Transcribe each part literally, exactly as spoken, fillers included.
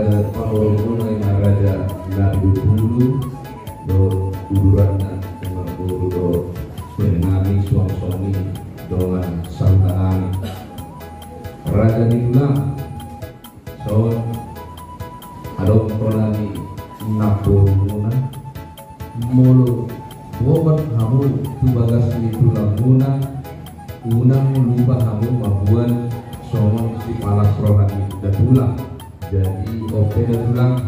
Pangoromuna ima Raja Nabitubulu dohot uduranna, ima boru dohot sede nami suang songon i dongan sahuta nami. Raja ni tulang, songon adong tona ni namborumuna, molo boban hamu tu bagas ni tulangmuna, unang lupa hamu mamboan songon sipalas roha ni tulang. Jadi on pe da tulang,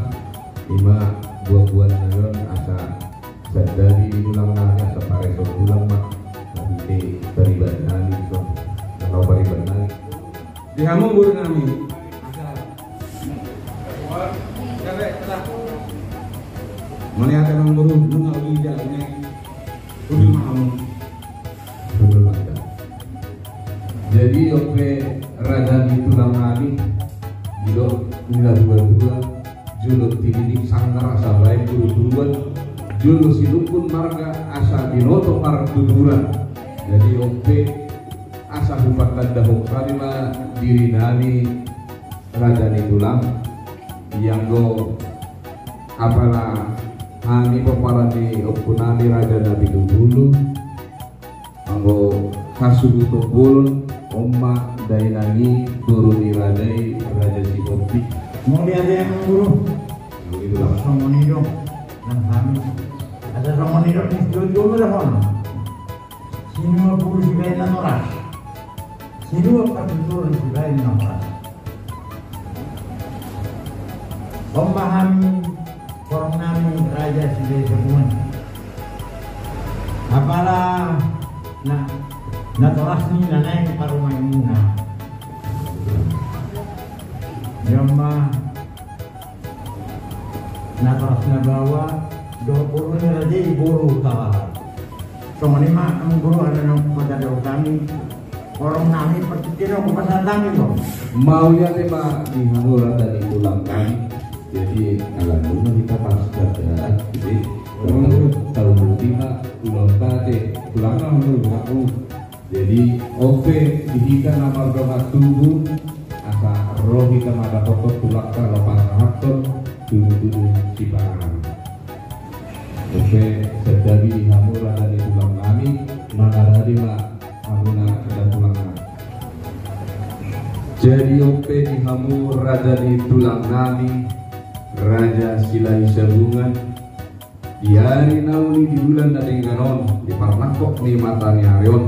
ima buat-buat na on asa santabi di tulang nami, asa pareso tulang ma, tapi te pariban nami, kalau pariban nami. Di hamu boru nami. Mauliate ma boru, nunga uli jalan ne. Uli ma hamu. Jadi on pe raja ni tulang nami, didok ni na tua-tua, jolo tininik sanggar asa baen turuturuan, jolo silukun marga asa binoto partuturan. Jadi on pe asa hupatandahon hami ma diri nami raja ni tulang, ianggo apala hami pomparan ni ompu nami Raja Nabitubulu, anggo hasuhuton bolon, on ma dainang i boru ni raja i, Raja Sihombing. Mauliate ma boru. Mauliate tulang. Songon i do nang hami. Asa songon i do, dua-dua ma da hona. Sinua boru sibaen na horas. Sinua partuturan sibaen na horas. On ma hami, horong nami Raja Silahisabungan. Apala na, natoras ni na naeng parumaenmuna. Ia ma natoras na baoa dohot boru ni raja i, boru Tawaran. Songon i ma, amang boru, ala naung hupatandahon hami, horong nami, partingkian on hupasahat hami do. Mauliate ma di hamu raja ni tulang nami. Jadi ala nunga hita pas dadat, jadi tahu di ma tulang tate, tulang nami, tulang nami. Jadi on pe di hita na mardongan tubu, asa ro hita mandapothon tulangta laho pasahathon tudutudu sipanganon. On pe santabi di hamu raja ni tulang nami, mangarade ma hamuna da tulang nami. Jadi on pe di hamu raja ni tulang nami, Raja Silahisabungan, di ari na uli di bulan na denggan on, di parnangkok ni mata ni ari on,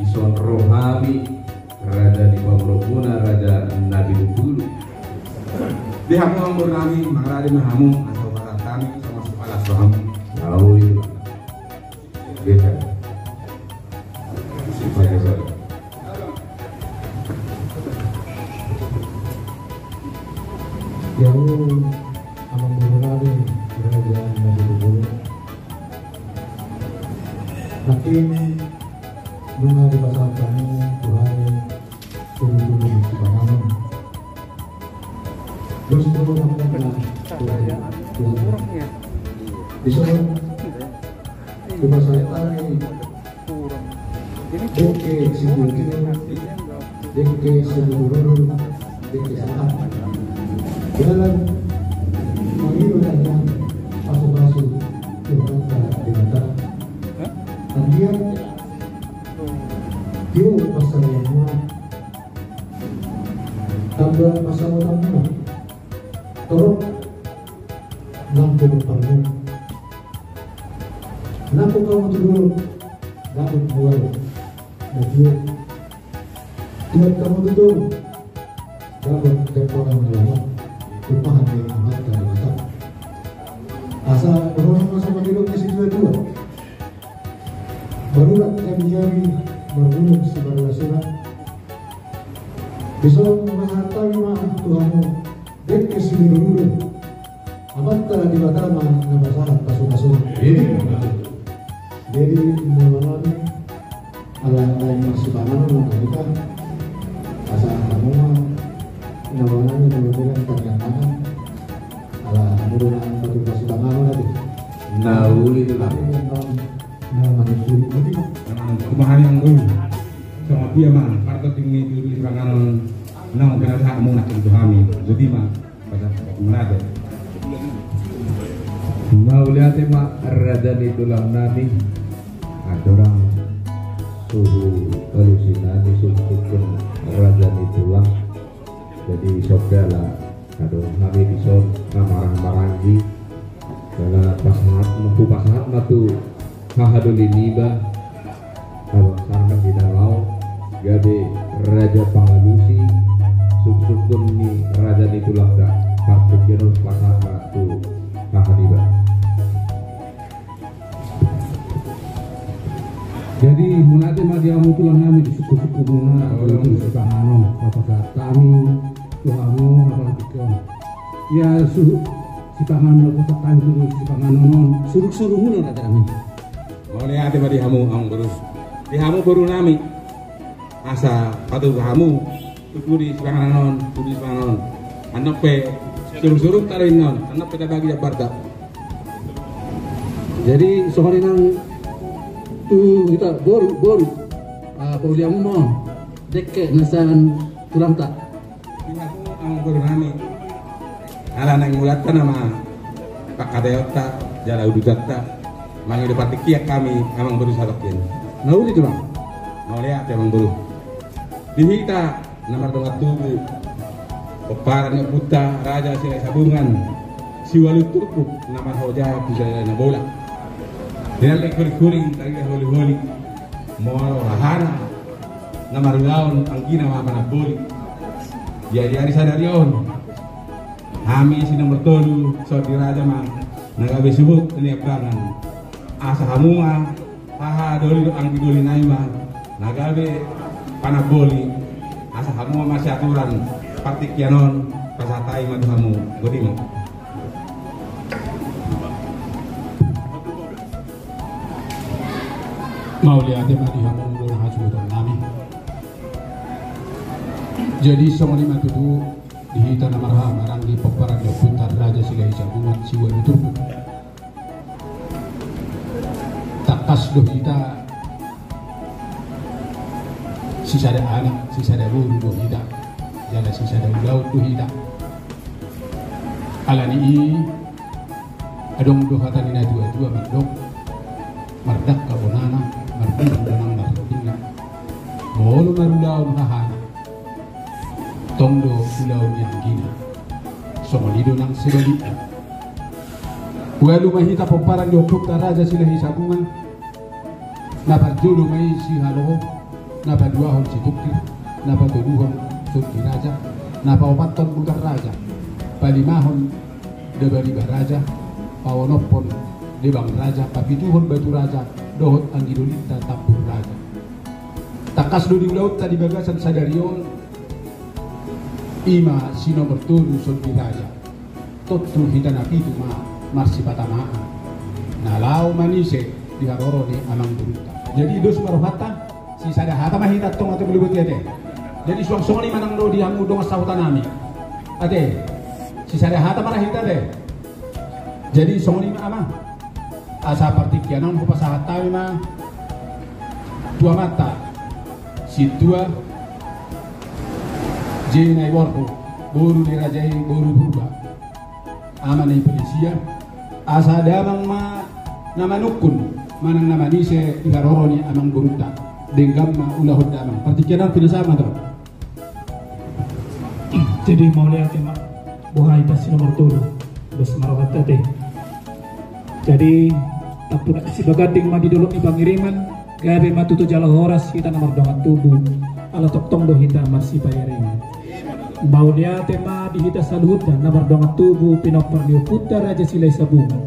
dison ro hami raja ni pangoromuna Raja Nabitubulu. Di hamu amang boru nami, mangarade ma hamu, asa hupasahat hami songon sipalas rohamu. Au i. Beta. Sipaya saya. Ia, amang boru nami, Raja Nabitubulu. Nangkin nunga dipasahat hami tu hami tudutudu sipanganon. Terus tu nangkin na, tu, tu, tu. Dison hupasahat hami dengke sidurudur, dengke sidurudur, dengke sahat. Dalan mangido na nian pasupasu Tuhanta Debata. Anggiat tio pansarianmuna, tamba pansamotanmuna, torop nang pinompar ni. Nang hamu tu dolok, dapot mual na tio. Tiap hamu tu toru, dapot jambangan na lamot tumpahan ni Amanta Debata. Asa dohonon ma songon nidok ni situatua: Marurat jambijabi, marnulung simarlasuna. Dison hupasahat hami ma tu hamu dengke sidurudur. Amanta Debata ma na pasahat pasupasuna. Jadi, jadi, na manami, ala naeng marsipanganon ma hita. Asa hamu ma, na manami, na manami, tangan tangan. Ala hamu do na patut marsipanganon ate. Na uli tulang. Na manusuri. Jadi, na manusuri. Kumaha ni anggo. Sama dia ma, parto tinggi dulu panganon. Naung pinasahatmu nangkin tu hami. Jadi ma. Pada Mauliate ma raja ni tulang nami. Andorang suhut alusi nami sungkun raja ni tulang. Jadi songon i ala adong hami dison na marhaha maranggi. Jala pasahat ma, hupasahat ma tu hahadoli niba, abang Sarman di na laho gabe raja pangalusi sungkun ni raja ni tulangta. Partingkian on pasahat ma tu haha niba. Jadi mauliate ma di hamu tulang nami di sungkunsungkunmuna, oh, tu sipanganon, pasahat hami tu hamu, apalagi ke, ya, suhut sipanganon, pasahat hami tu sipanganon on, suruk-suruk muna kata kami. Mauliate ma di hamu amang boru, di hamu boru nami, asa patupa hamu tu pudi sipanganon on, pudi sipanganon on. Annon pe suruk-suruk tari non, annon pe tabagi jambarta. Jadi songon i nang tu hita boru, boru, ah, pauliamu ma on, dengke na sian tulangta. Di hamu amang boru nami, ala naeng mulanta nama pangkataionta jala udutanta, mangido partingkian hami amang boru sadok i. Na uli tulang. Mauliate amang boru. Di hita na mardongan tubu, pomparan ni ompunta Raja Silahisabungan, siualu turpuk na marhoja tu sada na bolak. Di na leleng huring-huring, tarida holi-holi, molo hahana na marulaon, anggina ma panamboli. Jadi ari sadari on hami si nomor tolu Sondi Raja ma na gabe suhut ni ambangan. Asa hamu ma hahadoli dohot anggidoli nami ma na gabe panamboli, asa hamu ma masiaturan. Partingkian on pasahat hami ma tu hamu. Boti ma. Mauliate ma di hamu bona hasuhuton nami. Jadi songon i ma tutu di hita na marhaha maranggi, pomparan ni ompunta Raja Silahisabungan, siualu turpuk. Tangkas do hita sisada anak, sisada boru do hita, jala sisada ulaon do hita. Alani i adong do hata ni natuatua mandok, mardangka bonana, mardurung do nang marhobingna. Molo marulaon hahana, tong do ulaon ni anggina. Songon i do nang sebalikna. Ualu ma hita pomparan ni ompunta Raja Silahisabungan. Na parjolo ma i Sihaloho, na paduahon Situngkir, na patoluhon Sondi Raja, na paopathon Butar Raja, palimahon Dabariba Raja, paonomhon Debang Raja, papituhon Batu Raja, dohot anggidolinta Tambun Raja. Tangkas do di ulaonta di bagasan sadari on, i ma si nomor tolu Sondi Raja. Tontu hita na pitu ma marsipatamaan na laho manise di haroro ni amangborunta. Jadi dos ma rohanta, sisada hata ma hita tong ate, molo boti ate. Jadi suang songon i ma nang do di hamu dongan sahuta nami. Ate, sisada hata ma ra hita ate. Jadi songon i ma amang. Asa partingkian on hupasahat hami ma tu amanta Sintua J. Naiborho, boru ni raja i, boru Purba, ama ni Perisia, asa damang ma na manungkun manang na manise di haroro ni amangborunta. Denggan ma ulahon damang. Partingkian on pinasahat ma tong. Jadi mauliate ma, boha hita si nomor tolu, dos ma rohanta ate. Jadi tampunak sibaganding ma di dolok ni pangiriman, gabe ma tutu jala horas hita na mardongan tubu, ala tongtong do hita marsipairingan. Mauliate ma di hita saluhutna na mardongan tubu, pinompar ni ompunta Raja Silahisabungan,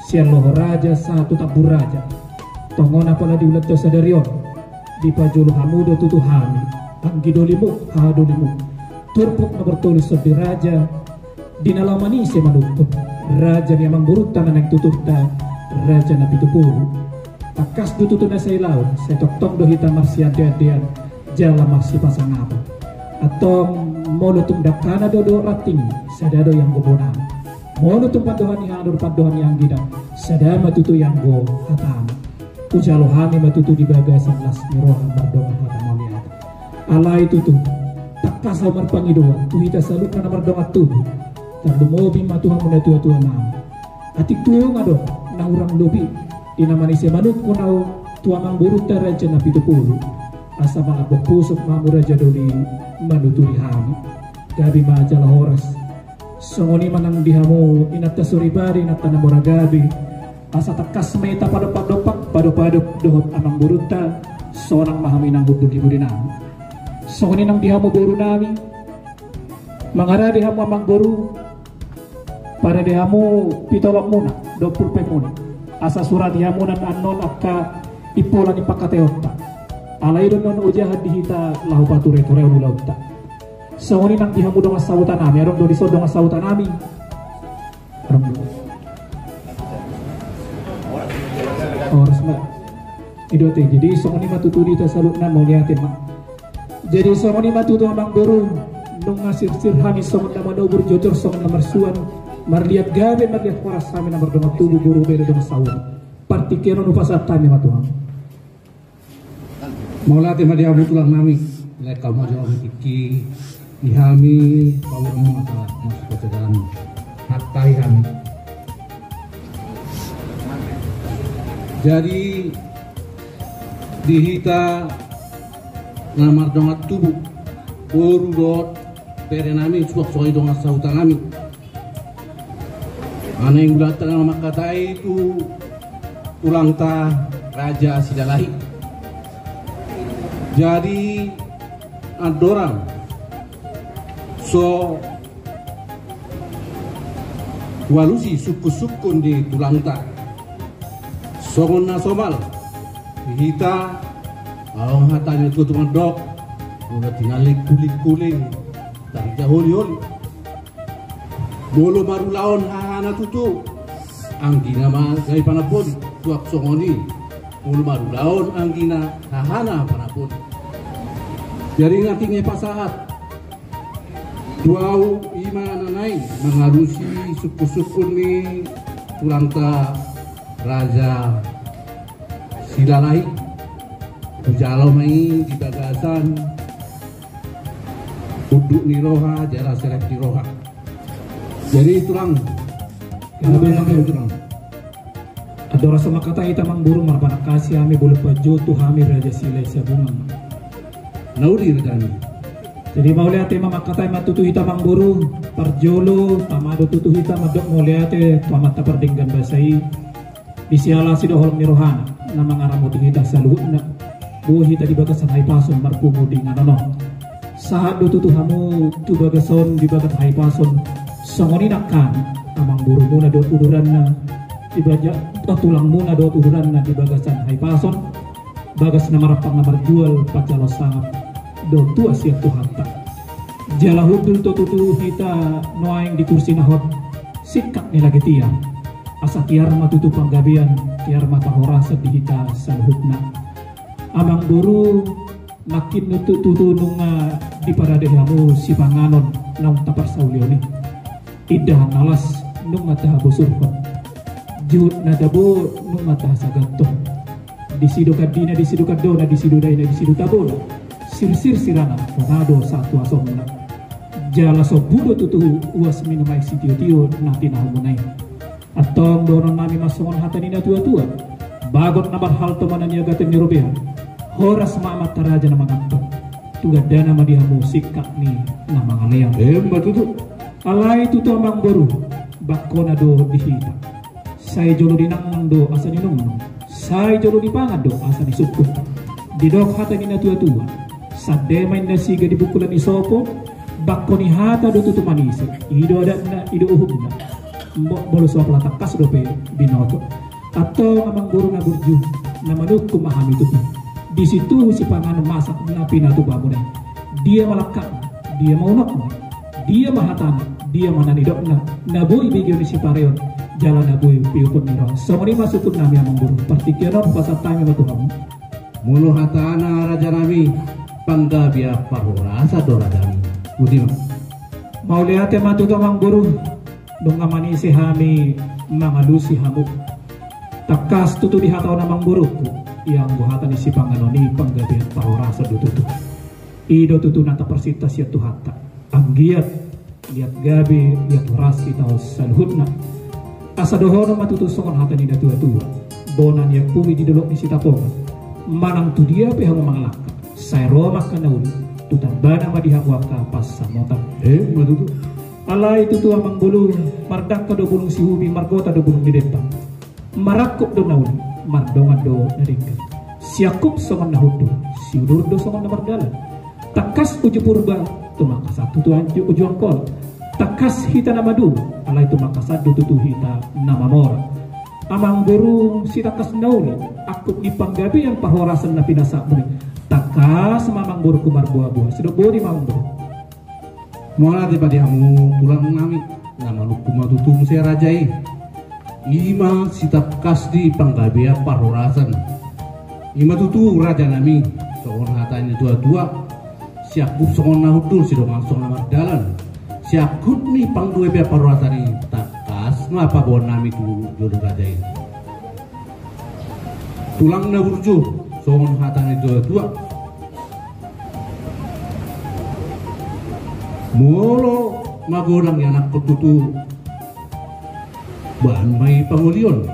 sian Loho Raja sahat tu Tambun Raja. Tong on apala di ulaonta sadari on, dipajolo hamu do tutu hami, anggidolimu, hahadolimu, turpuk nomor tolu Sondi Raja, di na laho manise manungkun raja ni amangborunta na naeng tuturta, raja Napitupulu. Tangkas do tutu na sai laon, sai tongtong do hita marsiandeandean jala marsipasangapan. Antong molo tung dangkana do dohot ranting, sada do ianggo bonana. Molo tung pandohan ni hahana dohot pandohan ni anggina, sada ma tutu ianggo hatana. Hujalo hami ma tutu di bagasan las ni roha mardongan hata mauliate. Alai tutu, tangkas ahu marpangidoan tu hita saluhutna na mardongan tubu. Tarlumobi ma tu hamu natuatua nami. Atik tu on adong na hurang lobi di na manise manungkun au tu amangborunta Raja Napitupulu, asa manambok pusok ma hamu Raja Doli manuturi hami. Gabe ma jala horas. Songon i ma nang di hamu inanta soripada, inanta na mora gabe. Asa tangkas ma hita padompak-dompak, paadop-adop dohot amangborunta, sonang ma hami nang hundul di pudi nami. Songon i nang di hamu boru nami, mangarade hamu amangboru, parade hamu pitolonmuna dohot pulpenmuna, asa surati hamu nang annon angka impola ni pangkataionta. Alai do annon ojahan di hita laho pature-tureon ulaonta. Songon i nang di hamu dongan sahuta nami, adong do dison dongan sahuta nami? Adong do. Horas ma. I do ate, jadi songon i ma tutu di hita saluhutna, mauliate ma. Jadi songon i ma tutu amangboru, nunga sirsir hami songon na manobur, jojor songon na marsuan, marliat gabe marliat horas hami na mardongan tubu, boru, bere, dongan sahuta. Partingkian on hupasahat hami ma tu hamu. Mauliate ma di hamu tulang nami, lae hamu jo di tingki, di hami paurmu asa masuk ke dalam hata i hami. Jadi di hita na mardongan tubu, boru dohot bere nami, suang songon i dongan sahuta nami. Manang ulaonta na mangkatai tu tulangta Raja Silalahi. Jadi andorang so hualusi sungkun-sungkun ni tulangta, songon na somal di hita, adong hata ni tuatua mandok, molo tinallik hulinghuling, tarida holiholi. Molo marulaon hahana tutu, anggina ma gabe panamboli. Suang songon i, molo marulaon anggina, hahana panamboli. Jadi nangkin hupasahat tu ahu i ma na naeng mangalusi sungkun-sungkun ni tulangta Raja Silalahi. Hujalo ma i di bagasan unduk ni roha jala serep ni roha. Jadi tulang, gabe ma gabe tulang. Andorang so mangkatai hita amangboru, marpanangkasi hami, bolon panjoto hami Raja Silahisabungan. Na uli raja nami. Jadi mauliate ma, mangkatai ma tutu hita amangboru. Parjolo tama do tutu hita mandok mauliate tu Amanta Pardenggan Basa i. Di siala asi do holong ni rohana na mangaramoti hita saluhutna, boi hita di bagasan hahipason marpungu di inganan on. Sahat do tutu hamu tu bagas on di bagas hahipason, songon i nang hami amangborumuna dohot uduranna, di baga-, eh, tulangmuna dohot uduranna di bagasan hahipason, bagas na marampang na marjual, panjalo sangap do tua sian Tuhanta. Jala hundul do tutu hita nuaeng di kursi na hot, singkat ni lage tiar. Asa tiar ma tutu panggabean, tiar ma parhorasan di hita saluhutna. Amangboru, nangkin tutu nunga diparade hamu sipanganon naung taparsaulion i. Indahan na las nunga tahabosurhon. Juhut na tabo nunga tahasagathon. Disi do kandina, disi do kandona, disi do daina, disi do tabona. Sirsir sirana, hona do satuasonna. Jala sombu do tutu uas minum aek sitiotio na tinahumuna i. Antong dohonon nami ma songon hata ni natuatua. Bagot na marhalto ma na niagaton ni robean. Horas ma amanta raja na mangantong. Tu gandana ma di hamu singkat ni na mangalean. Emma tutu. Alai tutu amangboru, bangkona do di hita. Sai jolo ninangnang do asa ninungnung, sai jolo nipangan do asa nisungkun. Didok hata ni natuatua, sande ma inna siga di bungkulan ni sopo. Bangko ni hata do tutu manise, i do adatna, i do uhumna. Mo-, molo so apala tangkas dope binoto. Antong amangboru na burju, na manungkun ma hami tutu. Disi tuhu sipanganon masak na pinatupa muna i. Dia ma langkatna, dia ma unokna, dia ma hatana, dia ma na nidokna, na boi begeon ni sipareon, jala na boi piupon ni roha. Songon i ma sungkun nami amangboru, partingkian on hupasahat hami ma tu hamu. Molo hatana raja nami, panggabean parhorasan do raja nami. Boti ma. Mauliate ma tutu amangboru, nunga manise hami mangalusi hamu. Tangkas tutu dihatahon amangboruku, ianggo hata ni sipanganon i panggabean parhorasan do tutu. I do tutu na taparsinta sian Tuhanta. Anggiat Liat gabe, liat horas hita on saluhutna. Asa dohonon ma tutu songon hata ni natua-tua: Bona ni ampui di dolok ni Sitapongan. Manang tu dia pe hamu mangalangka, sai ro ma angka na uli, tu tambana ma di hamu angka pansamotan. Emma tutu. Alai tutu, amang boru, mardangka do bulung sihubi, margota do bulung ni dempang. Marangkup do na uli, mardongan do na denggan. Siangkup songon na hundul, siudur do songon na mardalan. Tangkas uju Purba, tumangkasan tutu uju Angkola. Tangkas hita na maduma, alai tumangkasan do tutu hita na mamora. Amang boru, sitangkas na uli, angkup ni panggabean parhorasan na pinasapmu i, tangkas ma, amang boru, marboa-boa. Sidok boti ma, amang boru. Mauliate ma di hamu tulang nami, na manungkun ma tutu muse raja i. I ma sitangkas ni panggabean parhorasan. I ma tutu, raja nami, songon hata ni natua-tua: Siangkup songon na hundul, sidongan songon na mardalan. Siangkup ni panggabean parhorasan i, tangkas ma paboaon nami tu jolo ni raja i. Tulang na burju, songon hata ni natua-tua: Molo magodang ianakhon tutu, bahen ma i pangolion.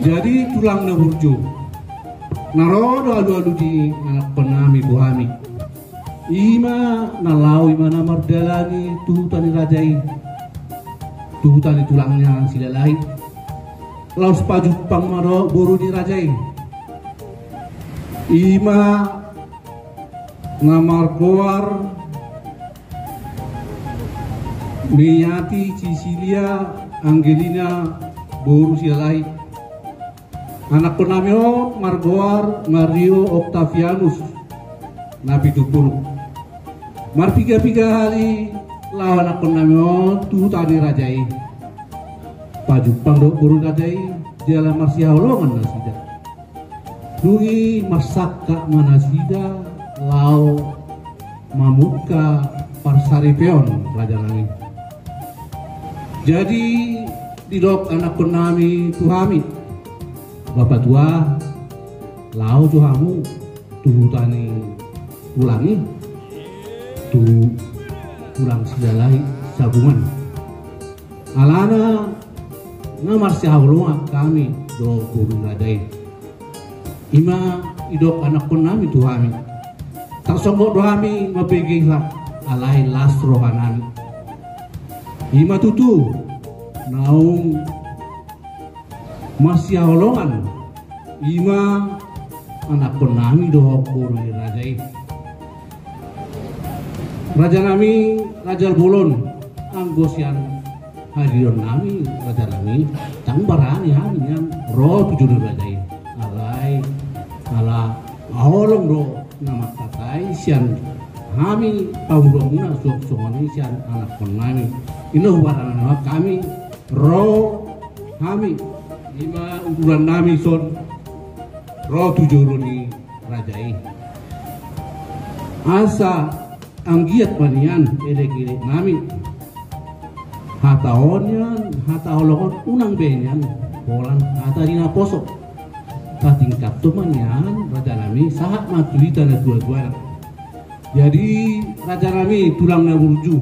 Jadi, tulang na burju, na ro do alu-alu ni anakhon nami tu hami. I ma na laho, i ma na mardalani tu huta ni raja i, tu huta ni tulangna Silalahi. Laos pajumpang ma dohot boru ni raja i. I ma na margoar Meyati Sisilia Angelina boru Silalahi. Anakhon nami on margoar Mario Octavianus Napitupulu. Marpiga-piga hali laho anakhon nami on tu huta ni raja i. Pajumpang dohot boru ni raja i, jala marsihaholongan nasida. Dung i marsangkap ma nasida laho mamungka parsaripeon, raja nami. Jadi, didok anakhon nami tu hami: Bapa tua, laho jo hamu tu huta ni tulang i, tu tulang Silalahi Sabungan. Alana na marsihaholongan hami dohot boru ni raja i. I ma didok anakhon nami tu hami. Tarsonggot do hami mambege i, alai las roha nami. I ma tutu naung marsihaholongan, i ma anakhon nami dohot boru ni raja i. Raja nami, raja bolon, anggo sian hadion nami, raja nami, ndang barani hami nian ro tu jolo ni raja i. Alai ala holong do na mangkatai sian hami pahuruanmuna, suang songon i sian anakhon nami. I na hubaranahon hami, ro hami, i ma uduran nami son, ro tu jolo ni raja i. Asa anggiat ma nian elek-elek nami, hata on nian, hata holong on, unang be nian holan hata ni naposo. Tatingkapkon ma nian, raja nami, sahat ma tu hita na tua-tuana. Jadi, raja nami, tulang na burju,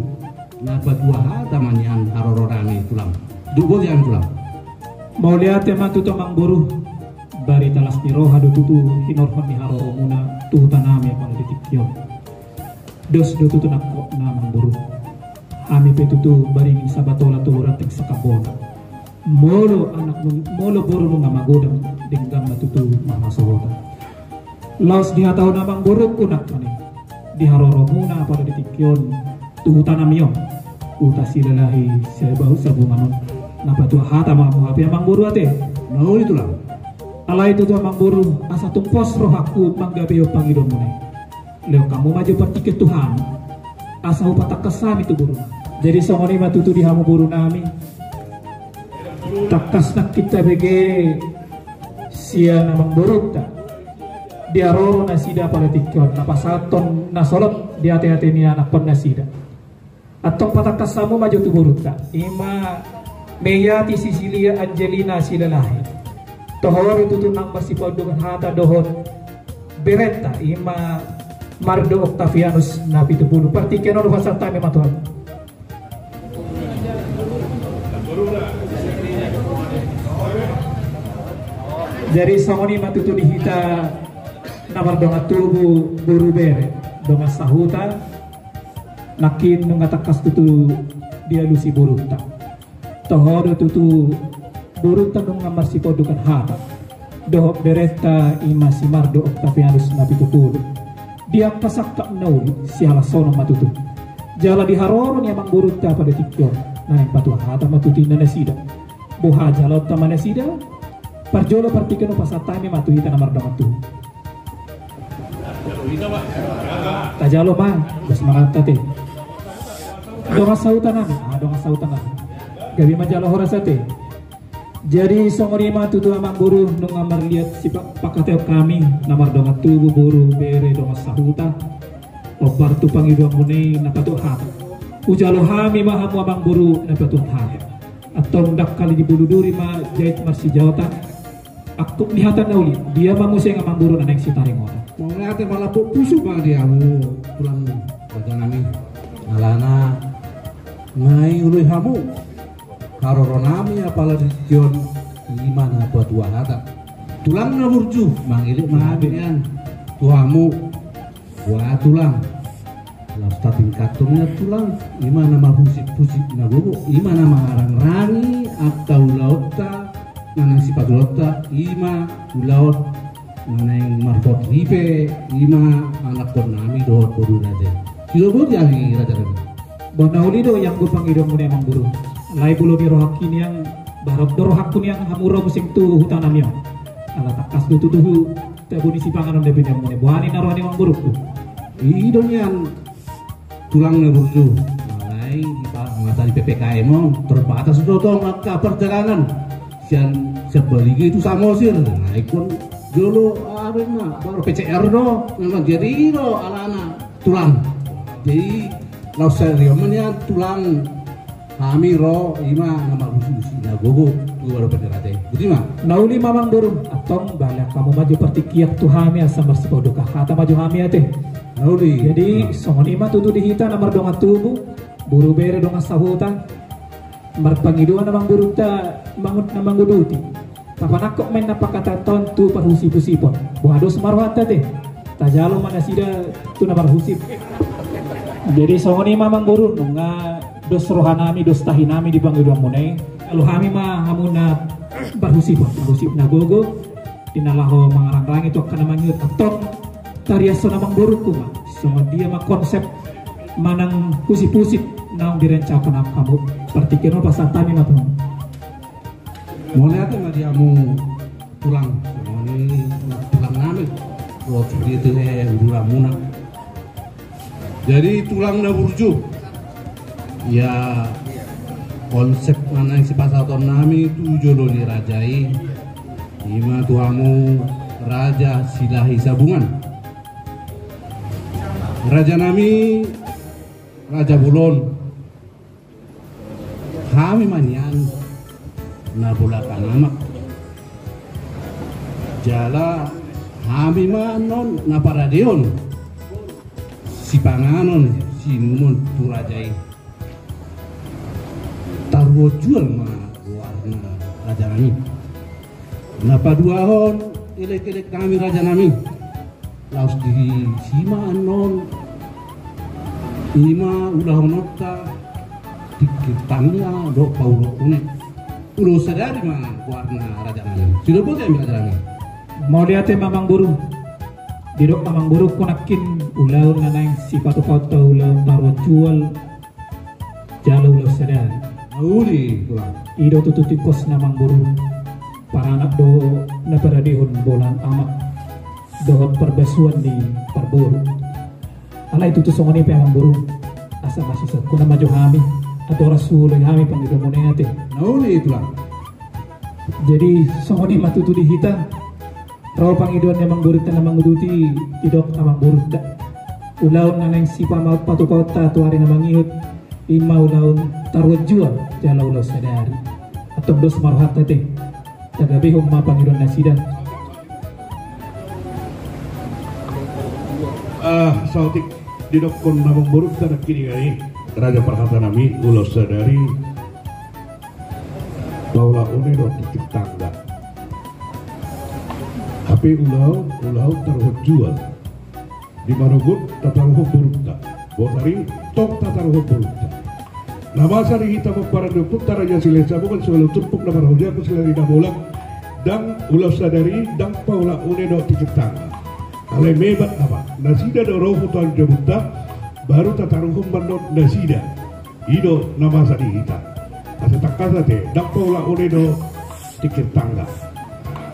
na patua hata ma nian haroro nami, tulang. Dung boti hami, tulang. Mauliate ma tutu, amang boru. Barita las ni roha do tutu hinorhon ni haroromuna tu huta nami apala di tingki on. Dos do tutu nangkokna, amang boru. Hami pe tutu baringin Sabatola, tolu ranting sakambona. Molo anak nung, molo boru nunga magodang, denggan ma tutu marhasohotan. Laos dihatahon, amang boru, unang ma nian, di haroromuna apala di tingki on tu huta nami on, huta Silalahi Sabungan on, na patua hata ma hamu hape, amang boru, ate. Nauli, tulang. Alai tutu, amang boru, asa tung pos rohangku manggabehon pangidoanmuna i, lehon hamu ma jo partingkian tu hami, asa hupatangkas hami tu boruna. Jadi songon i ma tutu di hamu boru nami. Tangkas nangkin tabege sian amang borunta, di haroro nasida apala di tingki on, na pasahathon na solot di ate-ate ni anakhon nasida. Antong patangkas hamu ma jo tu borunta, i ma Meyati Sisilia Angelina Silalahi. Toho do tutu nang masipaunduk hata dohot berenta, i ma Mardo Octavianus Napitupulu. Partingkian on hupasahat hami ma tu hamu. Jadi songon i ma tutu di hita na mardongan tubu, boru, bere, dongan sahuta. Nangkin nunga tangkas tutu dialusi borunta. Toho do tutu borunta nunga marsipaundukan hata dohot berenta, i ma si Mardo Octavianus Napitupulu. Di angka sangkap na uli, siala songon on ma tutu. Jala di haroro ni amangborunta pada tingki on, na naeng patua hata ma tutu inna nasida. Boha jaloonta ma nasida? Parjolo partingkian on pasahat hami ma tu hita na mardongan tubu. Tajalo ma, dos ma hata, ate. Dongan sahuta nami, ah, dongan sahuta nami. Gabe ma jala horas, ate. Jadi songon i ma tutu amangboru, nunga marliat sipangkataion hami na mardongan tubu, boru, bere, dongan sahuta. Hombar tu pangidoanmuna i na patua hata. Hujalo hami ma hamu amangboru na patua hata. Antong dangkal ni bulu duri ma jait marsijaotan. Angkup ni hata na uli, dia ma muse amangboru na naeng sitaringotan. Mauliate, malambok pusu ma di hamu tulang raja nami. Alana nunga dioloi hamu haroro nami apala di tingki on, i ma na patua hata. Tulang na burju, mangelek ma hami nian tu hamu. Boha tulang, laos tatingkathon nian tulang, i ma na marhusip-husip na gogo, i ma na mangarangrangi angka ulaonta na naeng sipatupaonta, i ma ulaon na naeng marhot ripe, i ma anakkon nami dohot boru raja i. Sidoboti hami raja nami. Ba na uli do ianggo pangidoanmuna i amangboru. Alai molo di rohangki nian, barop do rohangku nian hamu ro muse tu huta nami on. Ala tangkas do tutu hu Tabo ni sipanganon da pinamune, boha ninna roha ni amangborungku? I do nian tulang na burju. Alai di pa-, masa ni P P K M on terbatas do tong angka perjalanan sian Sambalige tu Samosir. Nah, ingkon jolo, aha do ninna, baru P C R do. Memang jadi i do alana tulang. Jadi laos sarion ma nian tulang. Hami ro i ma na marhusip-husip na gogo tu adopan ni raja i. Boti ma. Na uli ma amangboru, antong bahen hamu ma jo partingkian tu hami asa marsipaundukan hata ma jo hami ate. Na uli. Jadi songon i ma tutu di hita na mardongan tubu, boru bere dongan sahuta. Marpangidoan amangborunta mangun-, na manguduti. Tapanangkok ma ninna pangkataion tu parhusip-husipon. Boha dos ma rohanta ate? Tajalo ma nasida tu na marhusip. Jadi songon i ma amangboru, nunga dos roha nami, dos tahi nami di pangidoanmuna i. Jalo hami ma hamu na parhusipon, parhusip na gogo, di na laho mangarangrangi tu angka na mangihut, antong tariashon amangborungku ma songon dia ma konsep manang husip-husip naung direncanahon hamu. Partingkian on pasahat hami ma tu hamu. Mauliate ma di hamu tulang, songon i tulang nami, dohot di hita udulanmuna. Jadi tulang na burju, ia konsep na naeng sipasahaton nami tu jolo ni raja i, i ma tu hamu Raja Silahi Sabungan. Raja nami, raja bolon. Hami ma nian na bolakang amak. Jala hami ma annon na paradehon sipanganon siinumon tu raja i. Taruhon jual ma goarna raja nami. Na paduahon elek-elek nami raja nami. Laos disi ma annon i ma ulahononta tingki tangia dohot paulok une. Ulos sadari ma goarna raja nami. Sidoboti hami raja nami. Mauliate ma amangboru. Didok amangborungku nangkin ulaon na naeng sipatupaonta ulaon taruhon jual jala ulaon sadari. Na uli tulang. I do tutu tingkos na amangboru. Paranak do na paradehon bolakang amak dohot parbasuan ni parboru. Alai tutu songon i pe amangboru, asa masisokku na ma jo hami, andorang so huoloi hami pangidoanmuna i ate. Na uli tulang. Jadi songon i ma tutu di hita. Ro pangidoan ni amangborunta na manguduti, didok amangborunta. Ulaon na naeng sipama-, patupaonta tu ari na mangihut, i ma ulaon taruhon jual jala ulaon sadari. Antong dos ma rohanta ate. Tagabehon ma pangidoan nasida. Ah, saotik didokkon amangborunta nangkin i, raja parhata nami, ulaon sadari. Paulok une dohot tingki tangga. pe ulaon, ulaon taruhon jual. Di marogot tataruhon borunta. Botari tong tataruhon borunta. Na masa di hita pomparan ni Ompunta Raja Silahisabungan, sumoloi turpuk na marhojak, sumoloi na mulak, ndang ulaon sadari, ndang paulak une dohot tingkir tangga. Alai mebat nama nasida do ro tu angka jabunta, baru tataruhon ma annon nasida. I do na masa di hita. Asa tangkas ate, ndang paulak une dohot tingkir tangga.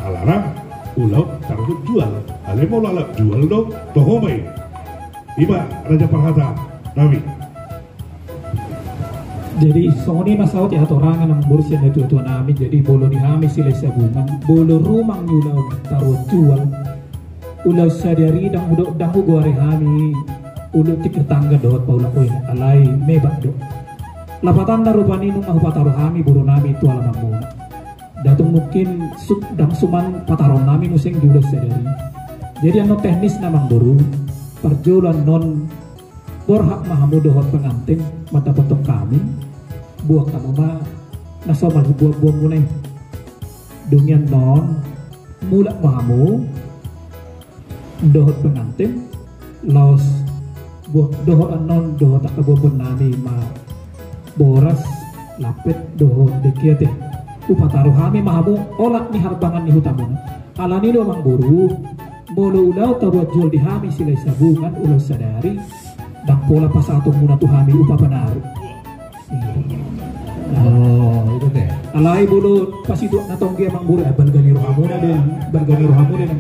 Alana ulaon taruhon jual. Alai molo ulaon jual do, toho ma i. I ma raja parhata nami. Jadi songon i ma saut di hatorangan amangboru sian natuatua nami. Jadi molo di hami Silahisabungan, molo rumang ni ulaon taruhon jual, ulaon sadari ndang hudo-, ndang hugoari hami ulaon tingkir tangga dohot paulak une, alai mebat do. Lapatanna rupani nunga hupataru hami boru nami tu alamanmuna. Ndang tung mungkin su-, ndang suman pataruon nami muse di ulaon sadari. Jadi annon teknisna amangboru, parjolo annon borhat ma hamu dohot pengantin mandapothon hami, boan hamu ma na somal huboanboanmuna i. Dung i annon mulak ma hamu dohot pengantin, laos bo-, dohot annon dohot angka boanboan nami ma boras, lampet dohot dengki ate. Hupataru hami ma hamu olat ni harbangan ni hutamuna. Alani i do amangboru, molo ulaon taruhon jual di hami Silahisabungan ulaon sadari, ndang pola pasahatonmuna tu hami upa panaru. Oh, itu teh. Alai molo pasituak na tonggi amangboru, eh, balga ni rohamuna do, balga ni rohamuna do.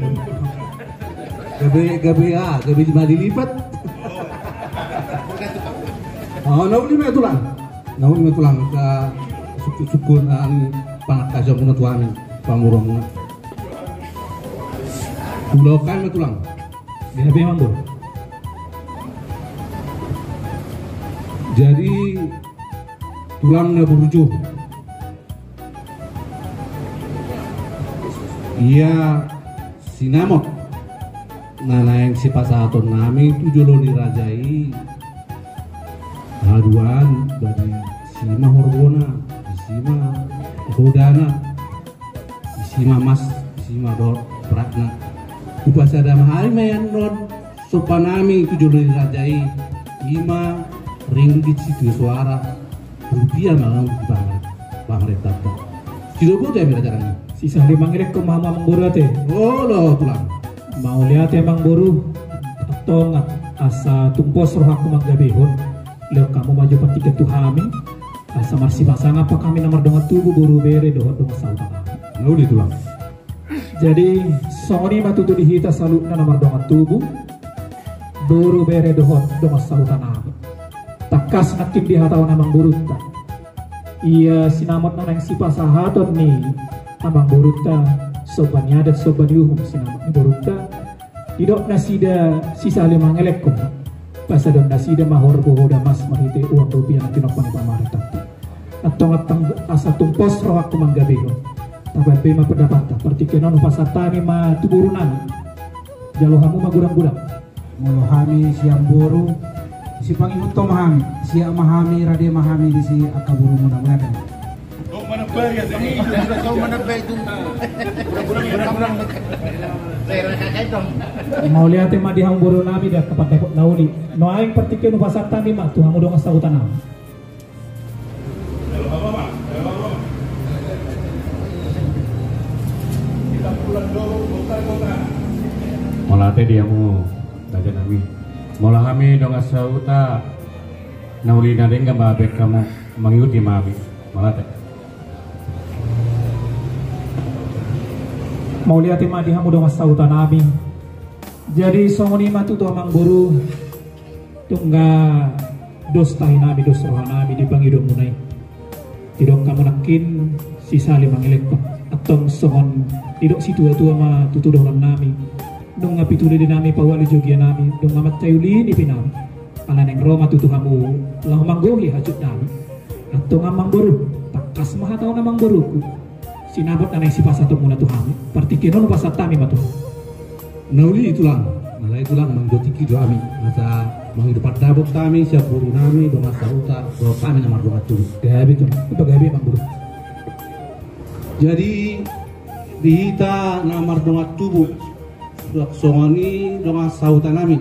Gabe, gabe, ah, gabe malilipat. Oh, na uli ma tulang. Na uli ma tulang, ka sukut-sukut, ah, panangkasonmuna tu hami, pamoruonmuna. Ulaon hami ma tulang. Gabe amangboru. Jadi tulang na burju. Ia sinamot na naeng sipasahaton nami tu jolo ni raja i. Haduan, jadi isi ma horbo na, isi ma roda na. Isi ma mas, isi ma dohot perakna. Hupasada ma hami ma i annon somba nami tu jolo ni raja i, i ma ringgit sitio soara, rupia ma nang di pangare-, pangarentanta. Sidoboto hami raja nami. Sisahali mangelekhon ma hamu amangboru ate. Olo tulang. Mauliate amangboru. Antong asa tumpos rohangku manggabehon. Lehon hamu ma jo partingkian tu hami. Asa marsipasangaphon hami na mardongan tubu, boru, bere dohot dongan sahuta nami. Na uli tulang. Jadi songon i ma tutu di hita saluhutna na mardongan tubu, boru, bere dohot dongan sahuta nami. Tangkas nangkin dihatahon amangborunta. Ia sinamot na naeng sipasahaton ni amangborunta, somba ni adat, somba ni uhum sinamot ni borunta. Didok nasida sisahali mangelekhon, pasadahon nasida ma horbo, hoda, mas marhite uang rupia na tinompa ni pamarentanta. Antong, antong asa tumpos rohangku manggabehon. Tabahen be ma pendapatta, partingkian on hupasahat hami ma tu boru nami. Jalo hamu ma godang-godang. Molo hami sian boru, sipangihuthon ma hami, siap ma hami, rade ma hami disi angka borumuna, mauliate. Mauliate ma di hamu boru nami, di angka pandapot na uli. Nuaeng partingkian hupasahat hami ma tu hamu dongan sahuta nami. Mauliate di hamu raja nami. Molo hami dongan sahuta na uli na denggan ma bahen hamu, mangihuti ma hami. Mauliate. Mauliate ma di hamu dongan sahuta nami. Jadi songon i ma tutu amangboru, nunga dos tahi nami, dos roha nami di pangidoanmuna i. Didok hamu nangkin sisahali mangelekhon. Antong songon didok situatua ma tutu dohonon nami. Nunga pitu lili nami pauali jogia nami, nunga mansai uli nipi nami. Ala naeng ro ma tutu hamu laho manggohi hajut nami. Antong amangboru, tangkas ma hata on amangboruku. Sinamot na naeng sipasahatonmuna tu hami, partingkian on hupasahat hami ma tu hamu. Na uli tulang, na lae tulang, manjalo tingki do hami, asa mangido pandapot hami sian boru nami, dongan sahuta dohot hami na mardongan tubu. Gabe tulang, pagabe amangboru. Jadi di hita na mardongan tubu, Songon i dongan sahuta nami,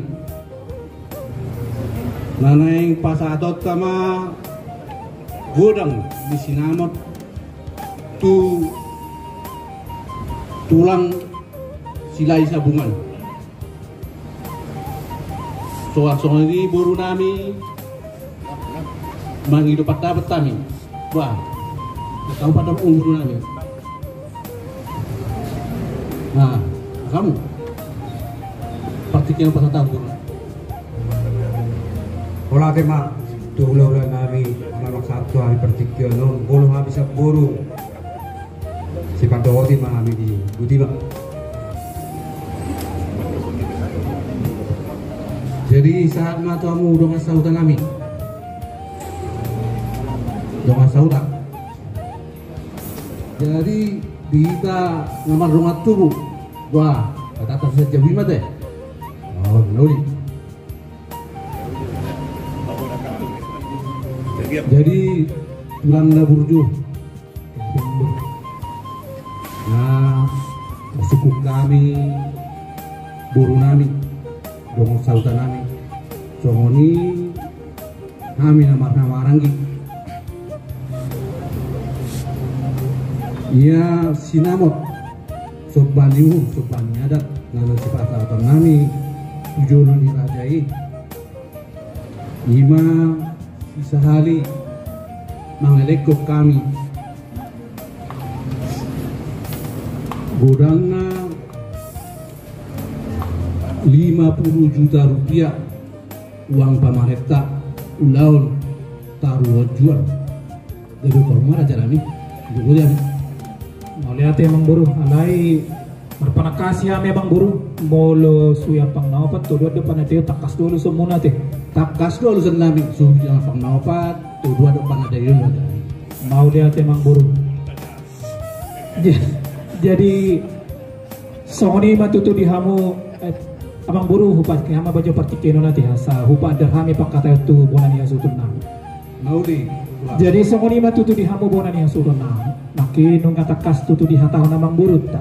na naeng pasahatonta ma godang ni sinamot tu tulang Silahi Sabungan. Songon i boru nami, mangido pandapat hami. Bah, tahu pada boru nami. Nah, kamu partingkian pasal tahu boru. Mauliate ma tu hulahula nami, na manghatai hami partingkian on, molo hami siboru. Sipandohoti ma hami di buti ma. Jadi sahat ma tu hamu dongan sahuta nami. Dongan sahuta. Jadi di hita na mardongan tubu. Wah, kata atas saja wimat eh. Oh, nauli. Jadi tulang na burju. Nah, sungkun hami boru nami, dongan sahuta nami. Songon i hami na marhahamaranggi. Ia sinamot somba ni uhum, somba ni adat, na naeng sipasahaton nami tu jolo ni raja i. Ima sisahali mangelekhon hami godangna lima puluh juta rupiah uang pamarenta ulaon taruhon jual. Jadi kalau mana cara ni? Jadi. Mauliate amang boru, alai marpanangkasi hami amang boru, molo suhi ampang na opat, todoan do panandaion, tangkas do alusonmuna ate. Tangkas do aluson nami, suhi ampang na opat, todoan do panandaion. Mauliate amang boru. Ja-, jadi songon i ma tutu di hamu, eh, amang boru, hupasahat hami ma bajo partingkian on ate, asa hupaandar hami pangkataion tu bona ni hasuhuton nami. Nauli. Jadi songon i ma tutu di hamu bona ni hasuhuton nami. Nangkin nunga tangkas tutu dihatahon amang borunta.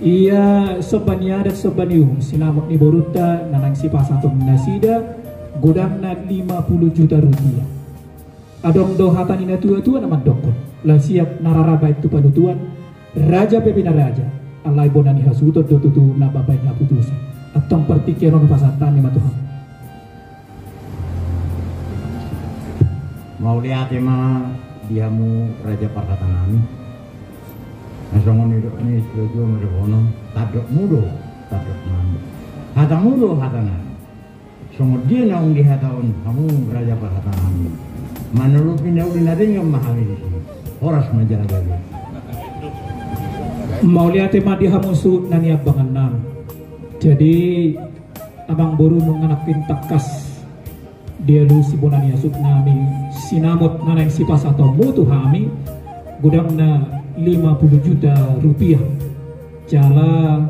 Ia somba ni adat, somba ni uhum, sinamot ni borunta na naeng sipasahaton nasida godangna lima puluh juta rupiah. Adong do hata ni natuatua na mandokkon, lasiak na rara baen tu panutuan, raja pe bina raja, alai bona ni hasuhuton do tutu na mambaen haputusan. Antong partingkian on hupasahat hami ma tu hamu. Mauliate ma di hamu raja parhata nami. Na songon nidok ni situatua ma dohonon, tandokmu do tandok nami, hatamu do hata nami. Songon dia naung dihatahon hamu raja parhata nami, manolopi na uli na denggan ma hami disi. Horas ma jala gabe. Mauliate ma di hamu suhut na niambangan nami. Jadi amang boru, nunga nangkin tangkas dialusi bona ni hasuhut nami sinamot na naeng sipasahatonmu tu hami, godangna lima puluh juta rupiah. Jala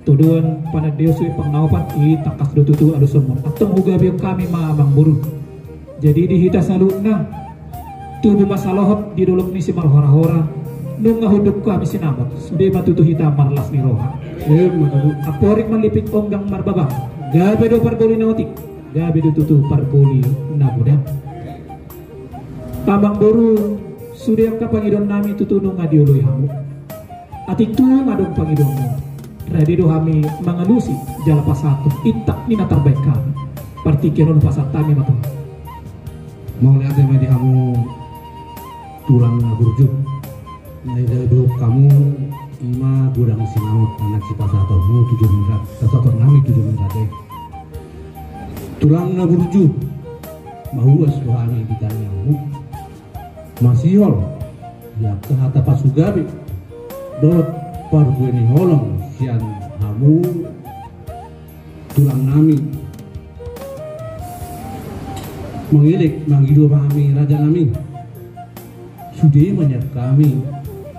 todoan panandaion suhi ampang na opat i, tangkas do tutu alusonmuna. Antong hugabehon hami ma amang boru. Jadi di hita saluhutna, tubu ma salohot di dolok ni simarhorahora, nunga hunduk hami sinamot, sude ma tutu hita marlas ni roha. Amporik manlipik onggang marbabang, gabe do parboli na otik, gabe do tutu parboli na godang. Amang boru, sude angka pangidoan nami tutu nunga dioloi hamu. Atik tung adong pangidoanmu, rade do hami mangalusi jala pasahathon intak ni na tarbaen hami. Partingkian on pasahat hami ma tu hamu. Mauliate ma di hamu tulang na burju. Na didokkon hamu ima godang sinamot na naeng sipasahatonmu tu jolo ni ra-, pasahaton nami tu jolo ni raja i. Tulang na burju, mahuas do hami di tangiangmu. Masihol di angka hata pasugabe dohot parbue ni holong sian hamu tulang nami. Mangelek mangido hami raja nami, sude ma nian hami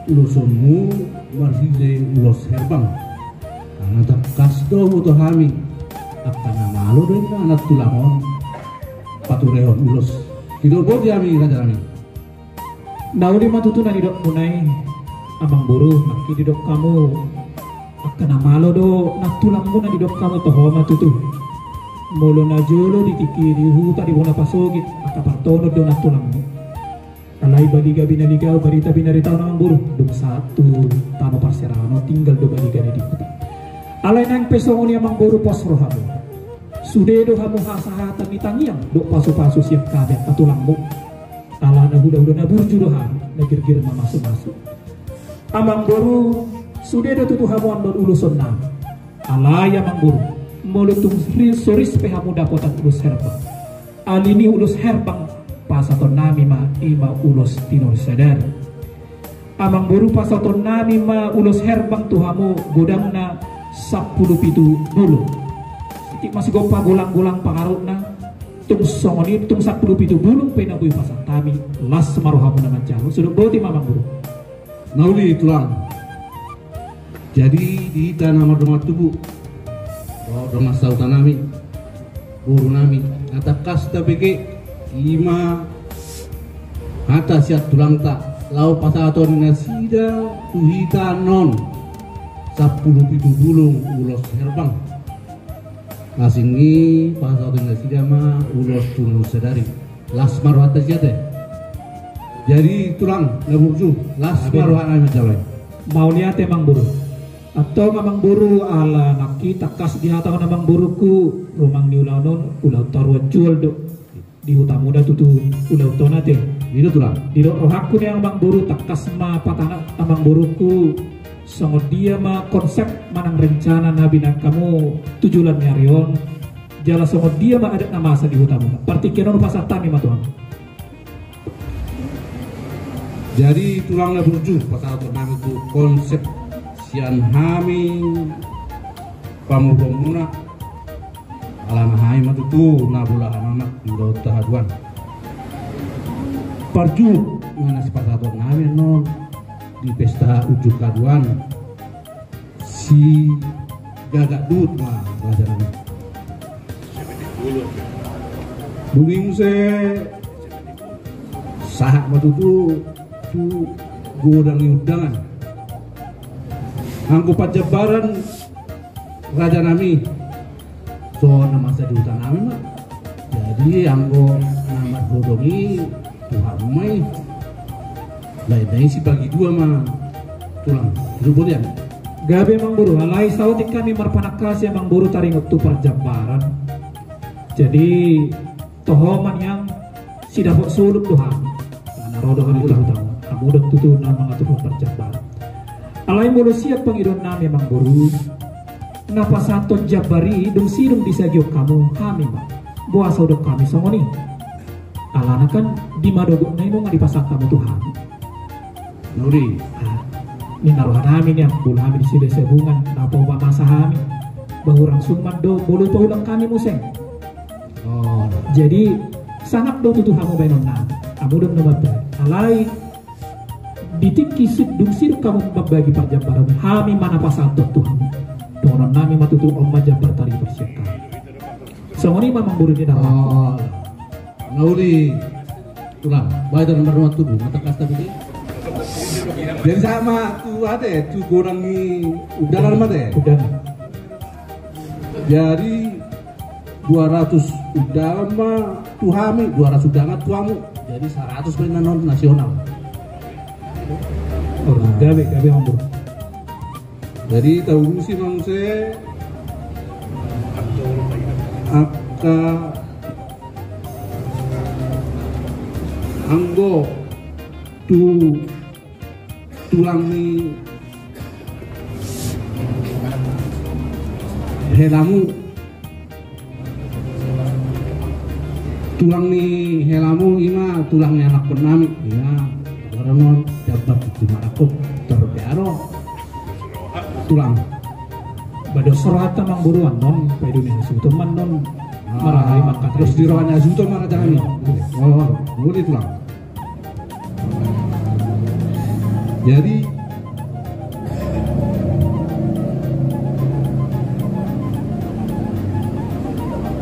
ulosonmu marhite ulos herbang. Karna tangkas do huboto hami angka na malo do inna anak tulang on paturehon ulos. Didok boti hami raja nami. Na uli ma tutu na nidokmuna i amang boru, nangkin didok hamu Angka na malo do nantulangmuna, didok hamu, toho ma tutu. Molo najolo di tingki di huta di bona pasogit, angka partonon do nantulangmu. Alai baliga binaligahon, barita binaritahon amangboru, dung sahat tu tano parserahan on tinggal do baligana di huta. Alai nang pe songon i amangboru, pos rohamu. Sude do hamu hasahatan ni tangiang dohot pasupasu sian hami angka tulangmu. Alana hulahula na burju do hami, na girgir mamasumasu. Amangboru, sude do tutu hamu annon ulosonnami. Alai amangboru, molo tung ri-, so ris pe hamu dapotan ulos herbang, ali ni ulos herbang pasahatonnami ma, i ma ulos tinulis sadari. Amangboru, pasahatonnami ma ulos herbang tu hamu godangna sampulu pitu bulung. Tingki ma sigompa golanggolang pangarahutna. Tung songon i, tung sampulu pitu bulung pe na boi pasahat hami, las ma rohamuna manjalo. Songon i, boti ma amangboru. Na uli tulang. Jadi di hita na mardongan tubu, dongan sahutanami, borunami, na tangkas tabege, i ma hata sian tulangta, laho pasahaton nasida tu hita annon sampulu pitu bulung ulos herbang. Asing i pasahaton nasida ma ulos tinulis sadari. Las ma rohanta sian i. Jadi tulang na burju, las ma rohanami manjalo. Mauliate amangboru. Antong amangboru, ala nangkin tangkas dihatahon amangboruku, rumang ni ulaon on, ulaon taruan jual do. Di hutamuna tutu ulaon on ate. I do tulang. Didok rohangku nian amangboru, tangkas ma patangan amangboruku, songon dia ma konsep manang rencana na binahen hamu tu joloan ni ari on. Jala songon dia ma adat na masa di hutamuna. Partingkian on pasahat hami ma tu hamu. Jadi tulang na burju, pasahatonnami tu konsep sian hami pamoruonmuna. Alana hami ma tutu na bolahan anak di ulaonta haduan. Parjolo ma na sipasahatonnami annon di pesta unjuk haduan, sigagak duhut ma rajanami. Dung i muse sahat ma tutu tu godang ni undangan. Anggo panjambaran rajanami, so na masa di hutanami ma. Jadi anggo na marhodong i tu hamu ma i. Lain na i sibagi dua ma tulang. Gabe amangboru, alai saotik hami marpanangkasi amangboru taringot tu parjambaran. Jadi toho ma nian, sidapot solup do hami. Na ro do hami tu hutamu, hamu do tutu na mangaturhon parjambaran. Alai molo sian pangidoannami amangboru, na pasahathon jambar i dung sidung disagihon hamu hami ma. Boasa hudok hami songon i? Alana kan di madogotna i nunga dipasahat hamu tu hami. Nuri. Ah, ninna rohanami nian, molo hami disi Desa Bungan, na pauma masa hami. Bahurang suman do, molo pahulang hami muse. Oh. Jadi sangap do tutu hamu baenonnami. Hamu do na mambagi. Alai di tingki sidung sidung hamu mambagi parjambaran, hami ma na pasahathon tu hamu. Dohononnami ma tutu on ma jambar taripar sian hami. Songon i ma amangboru ninna rohangku. Oh. Na uli tulang, baen do na marroha tubu, na tangkas tabege. Jadi sahat ma tu ate, tu godang ni undangan ma ate. Undangan. Jadi dua ratus undangan ma tu hami, dua ratus undangan tu hamu. Jadi saratus ma inna on nasional. Oh, gabe, gabe amangboru. Jadi taurusi ma muse angka anggo tu tulang ni helamu. Tulang ni helamu i ma tulang ni anakkonnami. Ia, baru non jambar tu marangkup terpiaro. Tulang. Bados rohanta amangboru annon, paidumi hasuhuton ma annon. Ah, marahai mangkatai. Terus di rohana hasuhuton ma rajanami. Oh, boleh tulang. Jadi,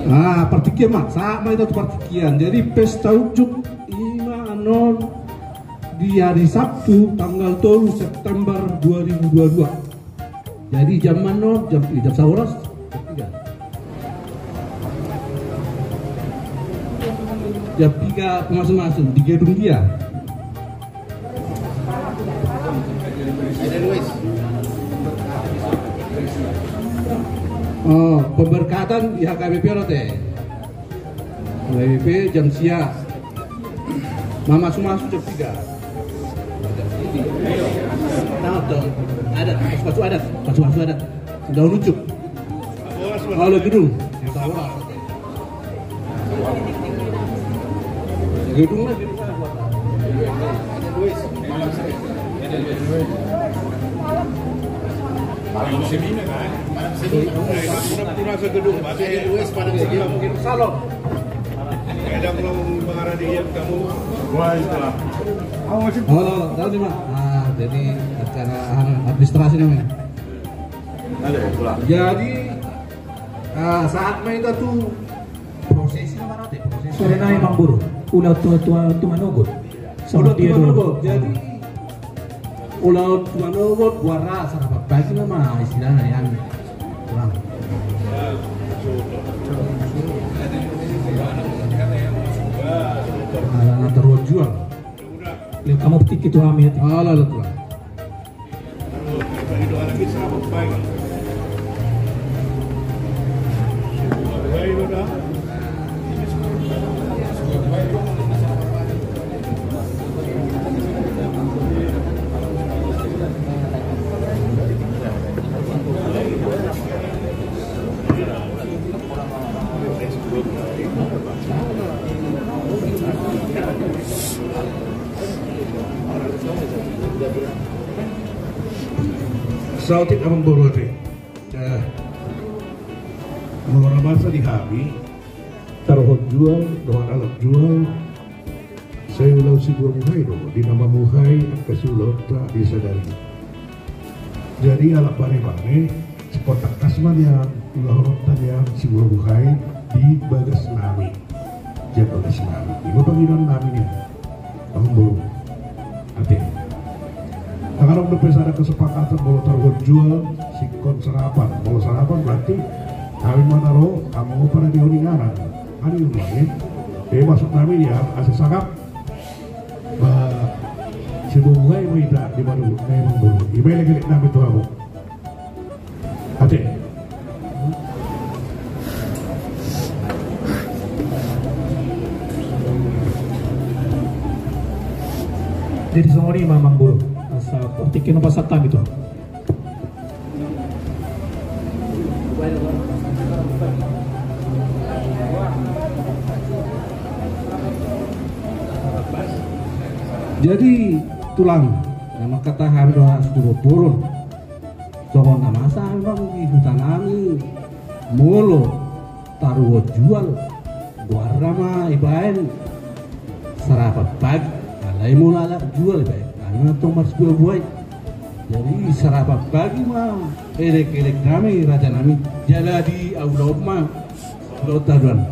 ah, partingkian ma, sahat ma hita tu partingkian. Jadi pesta unjuk i ma annon di hari Sabtu tanggal tolu September dua ribu dua dua. Jadi jam annon, jam, jam sabolas, jam piga. Jam piga pamasu-masu di gedung dia. Oh, pemberkatan di H K B P ro te. H K B P jam sia. Mamasu-masu jam tiga. Nah, dong. Adat, pasu-pasu adat, pasu-pasu adat. Daun ucuk. Kalau gedung. Gedung lah, gedung lah. Malam Senin, kan? Malam Senin. Pura-pura segedung, Pak. Jadi, wes, pada segedung. Mungkin salon. Ada belum pengarah di kamu? Wah, itu lah. Oh, tahu nih, Mak. Ah, jadi acara, anu, administrasi namanya. Ada, pulang. Jadi, ah, saat main itu prosesi apa nanti? Prosesi. Sore nai, Amangboru. Ulaon tu, tu, tu manogot. Ulaon tu manogot. Jadi, ulaon tu manogot, goarna sarapan pagi nama istilahna, ya. Pulang. Ala na taruhon jual. Lek kamu petik itu, Amit. Ala, ala, pulang. Saotik, Amangboru, ate. Molo na masa di hami taruhon jual dohot alat jual, sai ulaon sibuha buhai do di na mamuhai angka siulaonta di sadari. Jadi ala bane-bane, sipotangkas ma nian ulahononta nian sibuha buhai di bagas nami. Jadwal si nami. Ima pangidoan nami nian. Amangboru. Ate. Tagadong dope sada kesepakatan molo taruhon jual, singkon sarapan. Molo sarapan berarti hami ma na ro, hamu ma pada di honinganan. Kan i ma i. Jadi maksud nami nian, asa sangap. Ba, sibuha buhai ma hita di baru, na, Amangboru. Ima i elek-elek nami tu hamu. Ate. Jadi songon i ma, Amangboru. Asa portikin umpasa kami tu. Jadi tulang, na mangkatai hami do, harus turun-turun. Songon na masa memang di huta nami, molo taruhon jual, goarna ma ibaen sarapan pagi. Alai molo alat jual ibaen, alana tong marsibuha buhai. Jadi sarapan pagi ma elek-elek nami, raja nami. Jala di aula on ma ulaonta, tulang.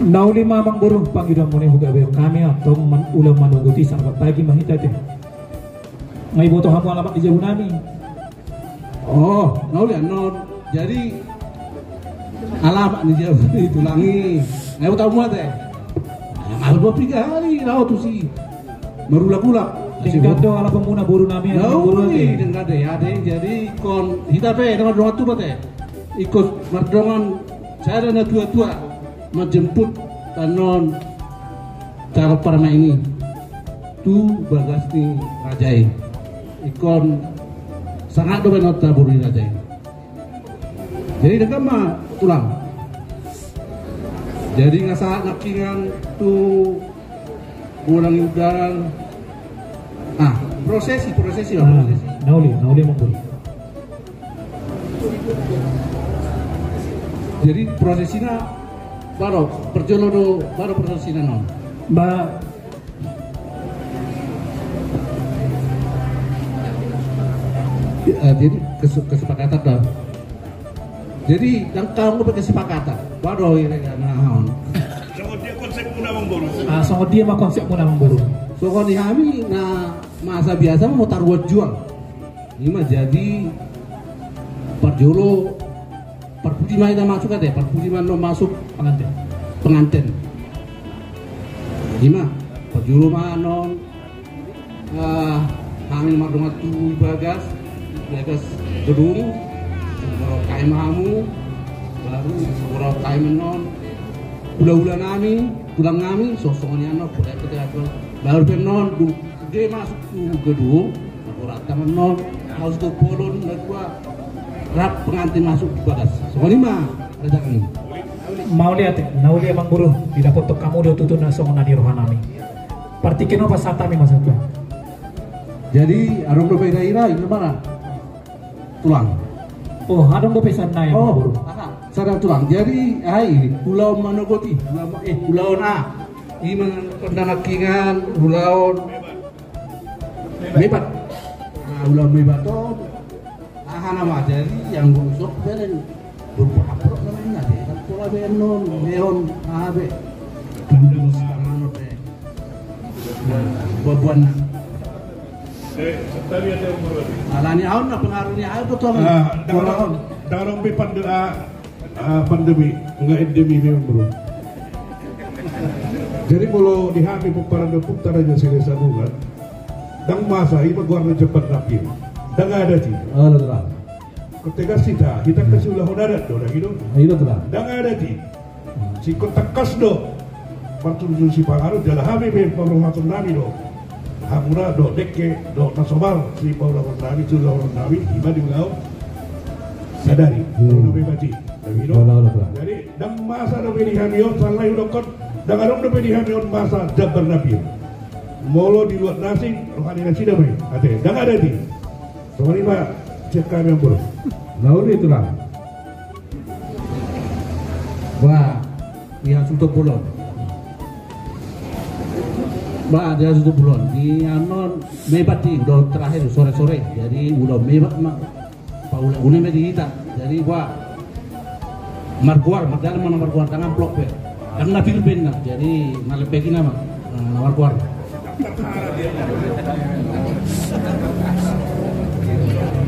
Na uli ma, Amangboru, pangidoan muna i, hugabe hami antong ulaon manogot i, sarapan pagi ma hita, ate. Nga iboto hamu alamat ni jabu nami? Oh, na uli annon. Jadi alamat ni jabu ni tulang i, nga iboto hamu, ate. Nga dua tiga hari lao tusi marulak-ulak. Denggan do alamatmuna, boru nami, na uli, ate. Denggan do, ya, deng. Jadi ingkon hita pe dongan-dongan tubu, ate, ingkon mardongan sada na tua-tua manjemput annon calon parmaen i tu bagas ni raja i. Ingkon sangap do baenonta, boru ni raja i. Jadi denggan ma, tulang. Jadi nga sahat nangkiningan tu bolang i undangan. Ah, prosesi, prosesi, ah, prosesi. Na uli, na uli, Amangboru. Jadi prosesina baru, parjolo do baru prosesina, non? Ba, eh, jadi kes-, kesepakatan dah. Jadi ndang kaung dope kesepakatan. Baru ira na on. Songon dia konsepmuna, Amangboru? Ah, songon dia ma konsepmuna, Amangboru? Songon i hami na masa biasa ma molo taruhon jual. Ima jadi parjolo parpudi ma hita masuk ate, parpudi ma annon masuk penganten. Penganten. Ima parjolo ma annon, eh, hami mardongan tubu di bagas, bagas gedung, baru kai ma hamu, baru baru kai ma annon, hula-hula nami, tulang nami, sosongon i annon, baru pe annon, dung sude masuk tu gedung, Rata ma annon, hasuhuton bolon, na dua, rap pengantin masuk tu bagas. Songon i ma, raja nami. Mauliate, na uli amang boru, didapothon hamu do tutu na songon na di roha nami. Partingkian on pasahat hami ma sada. Jadi, adong dope hira-hira, ima mana? Tulang. Oh, adong dope sada i, amang boru. Aha, sada tulang. Jadi, ai, ulaon manogot i, ulaon, eh, ulaon a. Ima na pandanakkingan, ulaon mebat. Nah, ulaon mebat on. Aha nama jadi yang gosok beren. Berupa apa nama ini, ada kan pola beren non, neon, aha be. Tundung sitamanon be. Nah, buah-buahan. Alani aon na pengaruh ni ayo betul. Ah, dang adong be pande-, ah, Ah, pandemi, nunga endemi memang, bro. Jadi molo di hami pomparan ni ompunta Raja Silahisabungan, dang masa, ima goarna Jabar Napier. Dang adat i. Olo, tulang. Ingkon tegas hita, hita kasi ulahon adat do, dang i do. Olo, tulang. Dang adat i. Singkon tangkas do. Marturu-turu sipanganon, jala hami pe paborhaton nami do. Hamuna do dengke do na somal sipaulaon nami, siulaon nami, ima di ulaon sadari. Hmm. Ulaon nami baji. Tapi do. Olo, olo, tulang. Jadi, dang masa dope di hami on, sala hudokkon, dang adong dope di hami on masa Jabar Napier. Molo di luat na asing, roha ni nasida be. Ate, dang adat i. Songon i ma, sian hami amang boru. Na uli, tulang. Wah. Di hasuhuton bolon. Ba, di hasuhuton bolon. Di annon mebat i, ulaon terakhir, sore-sore. Jadi, ulaon mebat ma. Paula-ula ma di hita. Jadi, wah. Margoar, mardalan ma na margoar, dang amplop be. Dang na pil be na. Jadi, na lembek i nama. Na, na margoar.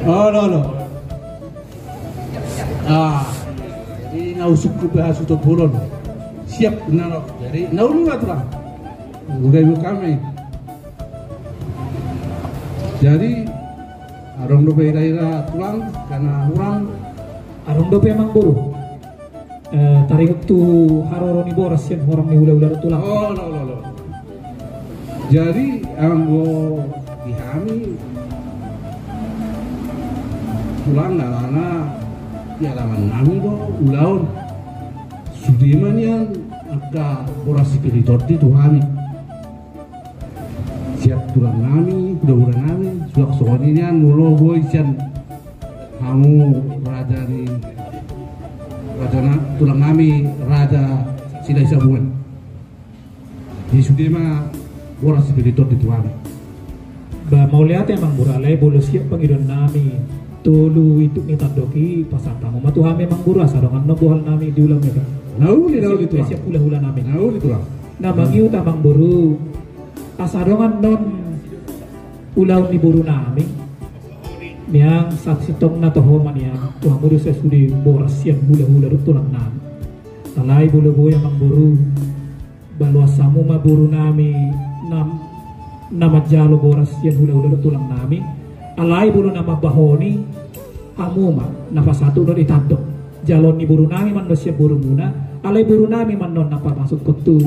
Olo, olo. Ah, jadi na husungkun be hasuhuton bolon. Siap na ro. Jadi na uli ma, tulang. Udah ibu kami. Jadi adong dope hira-hira, tulang, karena hurang. Adong dope, amang boru. Eh, taringot tu haroro ni boras sian horong ni hula-hula dohot tulang. Oh, olo, olo, olo. Jadi, anggo di hami, tulang, alana di alaman nami do ulaon. Sude ma nian angka boras sipir ni tondi tu hami. Sian tulang nami, hula-hula nami, suang songon i nian molo boi sian hamu raja ni, raja na, tulang nami, Raja Silahisabungan. Di sude ma boras sipir ni tondi tu hami. Ba, mauliate, amang boru, alai molo sian pangidoan nami, tolu ituk ni tandok i pasahat hamu ma tu hami, amang boru, asa adong annon bohal nami di ulaon mebat. Na uli, na uli, tulang. Sian hula-hula nami. Na uli, tulang. Na mangihut, amang boru, asa adong annon ulaon ni boru nami. Nian, sahat sintongna toho ma nian, tu hamu do sasude boras sian hula-hula dohot tulang nami. Alai molo boi, amang boru, ba loas hamu ma boru nami na, na manjalo boras sian hula-hula dohot tulang nami. Alai molo na mambahoni, hamu ma na pasahat dohot di tandok. Jaloon ni boru nami ma annon sian borumuna, alai boru nami ma annon na pamasuk tu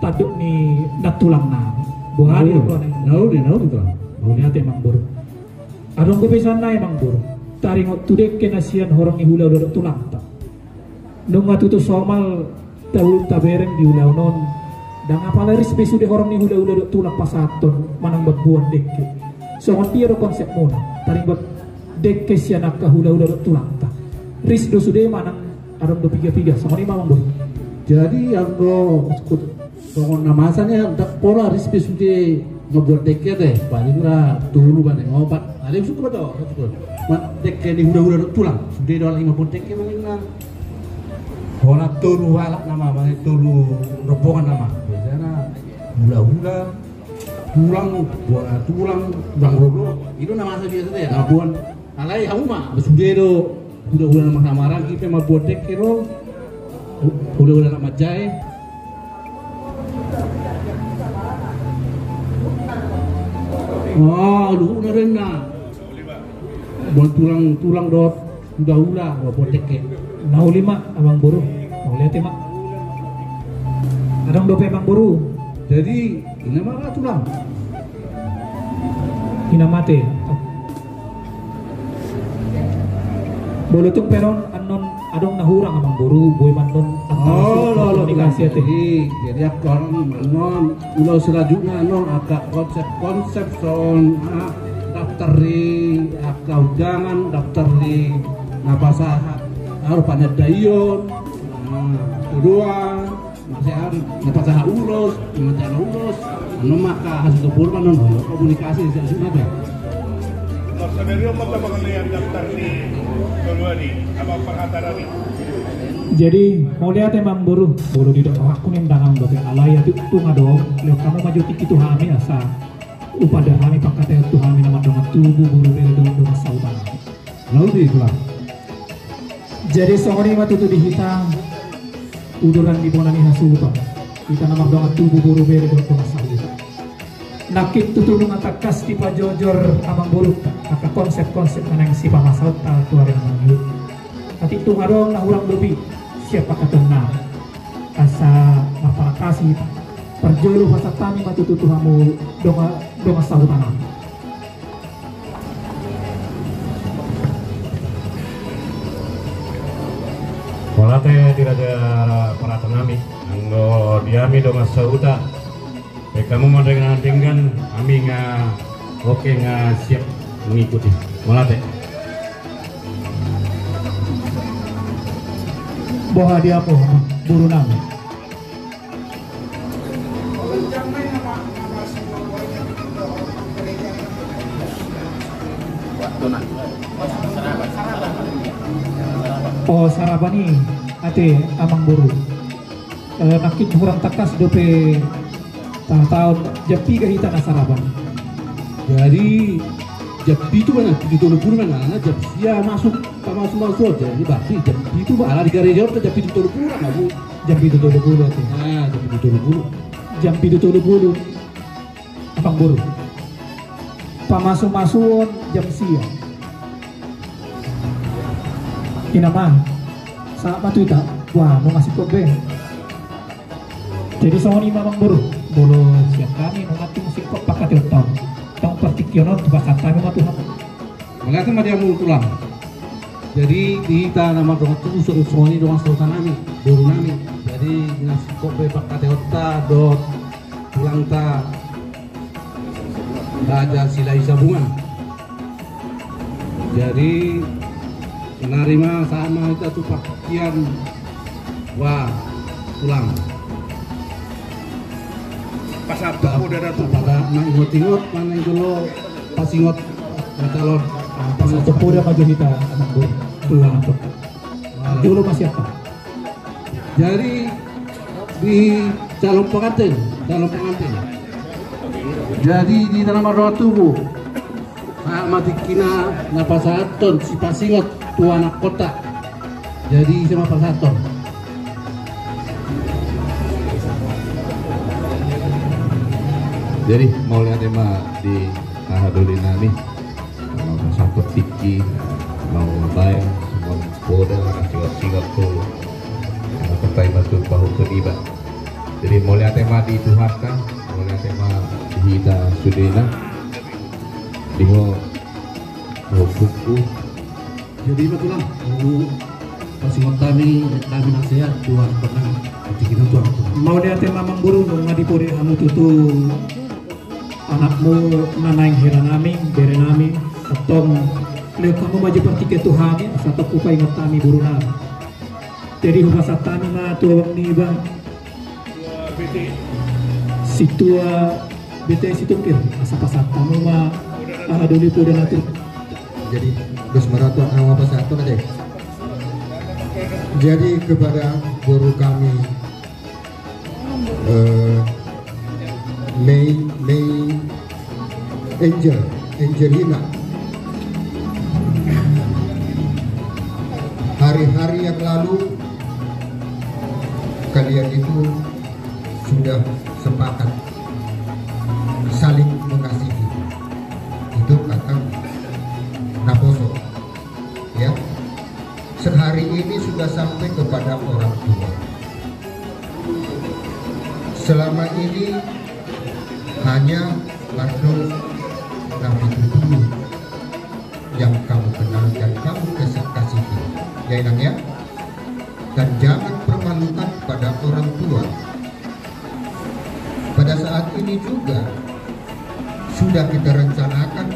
tandok ni nantulang nami. Boha do, na uli, na uli, tulang. Mauliate, amang boru. Adong dope sada nai, amang boru, taringot tu dengke na sian horong ni hula-hula dohot tulangta. Nunga tutu somal tabereng di ulaon on. Dang apala ris be sude horong ni hula-hula dohot tulang pasahathon manang mamboan dengke. Songon dia do konsepmuna taringot dengke sian angka hula-hula dohot tulangta? Ris do sude manang adong do piga-piga? Songon i ma, amang boru. Jadi anggo songon na masa nian, dang pola ris be sude mamboan dengke ate, paling ra tolu, paling opat. Alai husungkun ma do, husungkun. Ma, dengke ni hula-hula dohot tulang. Sude do alai mamboan dengke paling na. Holan tolu halak nama, paling tolu rombongan nama. Biasana hula-hula, Tulang, buat tulang, tulang roro. Itu nama saya biasa ya, labuan. Alai hamu ma, sude do. Sude, sude nama sama orang, kita ma buat dek kiro. Sude, sude nama jai. Oh, lu udah rena. Buat tulang, tulang dot. Sude, sude, buat dek ke. Na uli ma, amang boru. Mauliate ma. Adong dope amang boru. Jadi, ina ma tulang. Ina mate. Molo tung pe annon, annon adong na hurang amang boru, boi ma annon antara. Oh, si lo, lo, komunikasi ate. Jadi, jadi angka on annon, ulos selanjutna annon angka konsep-konsep songon, ah, daftar ni angka undangan, daftar ni na pasahat, harus panandaion, nah, kedua, Maksudna, na pasahat ulos, na pasahat ulos. Annon ma angka hasil tumpul ma annon, komunikasi di sini ada. Jadi, mauliate amang boru, boru di dohot aku ning dangan dope alai ate tung adong, lehon hamu ma jo tingki tu hami asa upadan hami pangkataion tu hami na mardongan tubu, boru bere dohot dongan sahuta. Lalu di itulah. Jadi songon i ma tutu di hita, uduran ni bona ni hasuhuton. Hita na mardongan tubu, boru bere dohot dongan sahuta. Nangkin tutu nunga tangkas dipajojor amang borunta angka konsep-konsep na naeng sipamasaonta tu ari na mangihut. Atik tung adong na hurang dope sian pangkataionna. Asa marpangkasi hita. Parjolo pasahat hami ma tutu tu hamu dongan, dongan sahuta nami. Mauliate di raja parhata nami, anggo di hami dongan sahuta, baen hamu ma denggan-denggan, hami nga oke nga siap mengikuti. Mauliate. Boha di hamu boru nami. O, saraban i ate amang boru. E, nangkin hurang tangkas dope taon, jam piga hita na saraban? Jadi jam pitu ma, pitu tolu pulu ma, na jam sia masuk, masuk, masuk. Jadi berarti jam pitu ma, ala di gareja on jam pitu tolu pulu ma. Jam pitu tolu pulu ate. Ah, jam pitu tolu pulu. Jam pitu tolu pulu. Amang boru. Pamasu-masuon jam sia. Ina ma. Sahat ma tu hita. Wah, nunga singkop be. Jadi songon i ma amang boru. Molo sian hami nunga tung singkop pangkataion on. Tong partingkian on tu pasahat hami ma tu hamu. Mauliate ma di hamu tulang. Jadi di hita na mardongan tubu songon i dongan sahuta nami, boru nami. Jadi na singkop be pangkataionta dohot tulangta Raja Silahisabungan. Jadi sonari ma sahat ma hita tu partingkian. Wah, tulang. Pasahat ma poda da tu. Pasahat ma, ingot-ingot ma na i dolo pasingot na calon. Pasahat ma poda ma jo hita, amang boru. Tulang tu. Jolo ma siap. Jadi di calon pengantin, calon pengantin. Jadi di hita na mardongan tubu. Sahat ma tingkina na pasahathon sipasingot tu anakkonta. Jadi ise ma pasahathon? Jadi mauliate ma di haha doli nami. Pasahathon tingki, mau baen songon poda na singot-singot tu anakkonta i ma tu pahuthon iba. Jadi mauliate ma di Tuhanta, mauliate ma di hita sudena. Di ho, ho buku. Jadi ima tulang, pasingot hami, hami na sehat, Tuhan pernah hati kita Tuhan. Mauliate ma amang boru, nunga dipodai hamu tutu anakmu na naeng hera nami, bere nami, antong lehon hamu ma jo partingkian tu hami, asa tong hupaingot hami boru nami. Jadi hupasahat hami ma tu abang niba. Sintua B T Situngkir, asa pasahat hamu ma, ah, doli poda na tu. Jadi, dos maratua, ah, pasahat hamu ma. Jadi kepada guru kami, eh, Mei, Mei, Angel, Angelina. Hari-hari yang lalu kalian itu sudah sepakat saling mengasihi. Itu kata naposo. Ya. Sehari ini sudah sampai kepada orang tua. Selama ini hanya Mardo, Nabi Tutulu yang kamu kenal dan kamu kes-, kasihi. Ya, Inang, ya? Dan jangan permalukan pada orang tua. Pada saat ini juga sudah kita rencanakan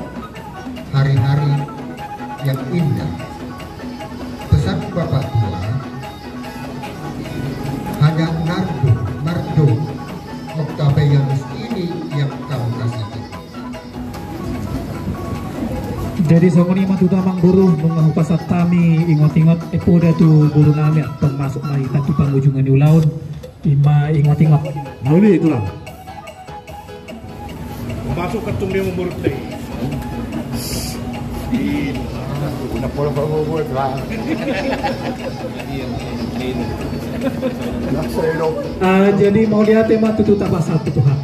hari-hari yang indah. Pesan Bapak Tua, hanya Nardo, Mardo, Octavianus ini yang kamu kasihi. Jadi songon i ma tutu amang boru, nunga hupasahat hami ingot-ingot, eh, poda tu boru nami, termasuk ma i tantu pangujungan ni ulaon, ima ingot-ingot. Nah, ini itulah. Masuk ke tung dia memurut deh. Udah pola pola pola pola. Ah, jadi mauliate ma tutu tapasahat tu Tuhan.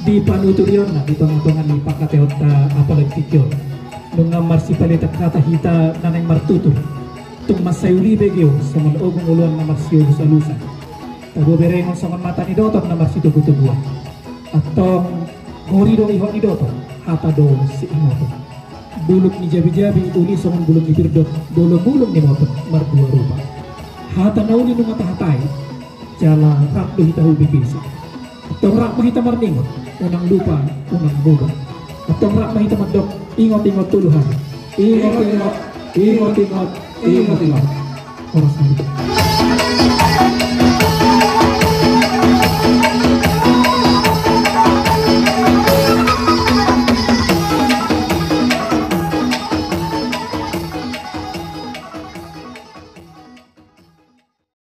Di panuturionna, di tonga-tonga ni pangkataion ta apala di tingki on. Nunga marsipalitak hata hita na naeng martutur. Tung mansai uli bege on, songon ogung oloan na marsiolus-olusan. Tabo berengon songon mata ni doton na marsitogu-toguan. Antong, gori do ihot ni doton, hata do siingoton. Bulung ni jabi-jabi, uli songon bulung ni pirdot, bolong bulung ni motor, mardua rupa. Hata na uli nunga tahatai, jala rap do hita hubegesi. Antong rap ma hita marningot, unang lupa, unang boban. Antong rap ma hita mandok, ingot-ingot tolu hali. Ingot-ingot, ingot-ingot, ingot-ingot. Horas ma hita.